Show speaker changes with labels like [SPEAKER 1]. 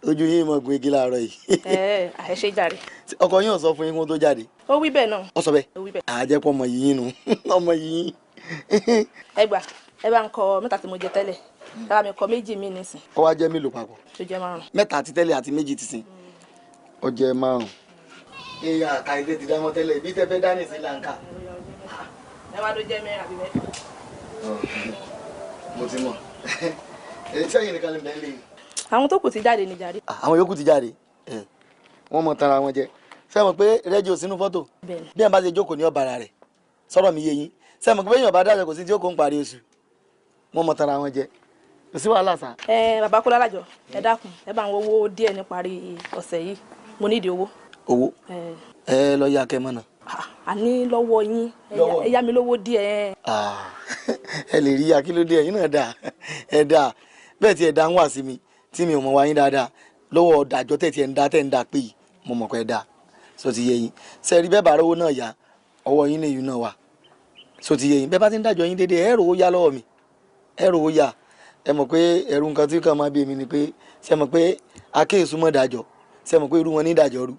[SPEAKER 1] Ojú yín mọ̀ gun igi láàárọ̀ yìí.
[SPEAKER 2] Ẹ ẹ ṣe jàre.
[SPEAKER 1] Ọkọ yín ò sọ fún yín kó tó jáde?
[SPEAKER 2] Ó wí bẹ́ẹ̀ náà.
[SPEAKER 1] Ó sọ bẹ́ẹ̀?
[SPEAKER 2] Ó wí bẹ́ẹ̀.
[SPEAKER 1] Àjẹpọ̀ ọmọ yìí nù, ọmọ yìí.
[SPEAKER 2] Ẹ gbà, ẹ bá ń kọ mẹ́ta tí mo jẹ tẹ́lẹ̀, ẹ bá mi kọ méjì mi nísìn.
[SPEAKER 1] Ó wá jẹ́ mélòó papọ̀?
[SPEAKER 2] Tó jẹ́ márùn.
[SPEAKER 1] Mẹ́ta àti tẹ́lẹ̀ àti méjì ti sìn, ó jẹ́ márùn. Ìyá àka ilé ti dámọ́ tẹ́lẹ̀, ibi tẹ́ fẹ́ dání sí là ń kà.
[SPEAKER 2] Ẹ wá ló jẹ́ mẹ́rin àbí mẹ́fà.
[SPEAKER 1] Mo ti mọ̀, sẹ́yìn nìkan lè bẹ́ẹ̀ lé.
[SPEAKER 2] Àwọn tó kù ti jáde ní jàre.
[SPEAKER 1] Àwọn yòókù ti jáde, wọ́n mọ̀ tanra wọn jẹ. Ṣé mọ̀ pé rẹ́díò sínú fọ́tò?
[SPEAKER 2] Bẹ́ẹ̀ni.
[SPEAKER 1] Bí ẹ̀ bá ṣe jókòó ní ọ̀bàrà rẹ̀ sọ̀rọ̀ mi yé yín. Ṣé mọ̀ pé èèyàn bá dájọ́, kò sí tí ó kó ń parí oṣù, wọ́n mọ̀ tanra wọn jẹ, kò sí wàhálà sá.
[SPEAKER 2] Ẹ bàbá kó lálàjọ, ẹ dákun, ẹ bá ń wọ́wọ́ díẹ̀ ní parí ọ̀sẹ̀ yìí, mo nídìí owó.
[SPEAKER 1] Owó?
[SPEAKER 2] Ẹ.
[SPEAKER 1] Ẹ lọ yá kẹ́ mọ́ náà.
[SPEAKER 2] Àní lọ́wọ́ yín.
[SPEAKER 1] Lọ́wọ́.
[SPEAKER 2] Ẹ yá mi lówó díẹ̀.
[SPEAKER 1] Ẹ lè rí akílódé, ẹ̀yin náà dà, ẹ dà bẹ́ẹ̀ tí ẹ dá ń wà sí mi tí mi ò mọ̀ wá yín dáadáa lọ́wọ́ ọ̀dàjọ́ tẹ̀ tí ẹ ń dá tẹ̀ ń dá pé yìí, mo mọ̀ pé ẹ dà so ti yé yín. Sẹ́ẹ̀rí bẹ́ẹ̀ bá rówó náà yá, ọwọ́ yín lèyìn náà wà, so ti yé yín. Bẹ́ẹ̀ bá ti ń dájọ́ yín déédéé, ẹ rówó yá lọ́wọ́ mi, ẹ rówó yá. Ẹ mọ̀ pé ẹ̀rù nǹkan tí kàn máa bí èmi ni pé, ṣe mọ̀ pé akéèsù mọ̀ dájọ́, ṣe mọ̀ pé irú wọn ní dájọ́ rú.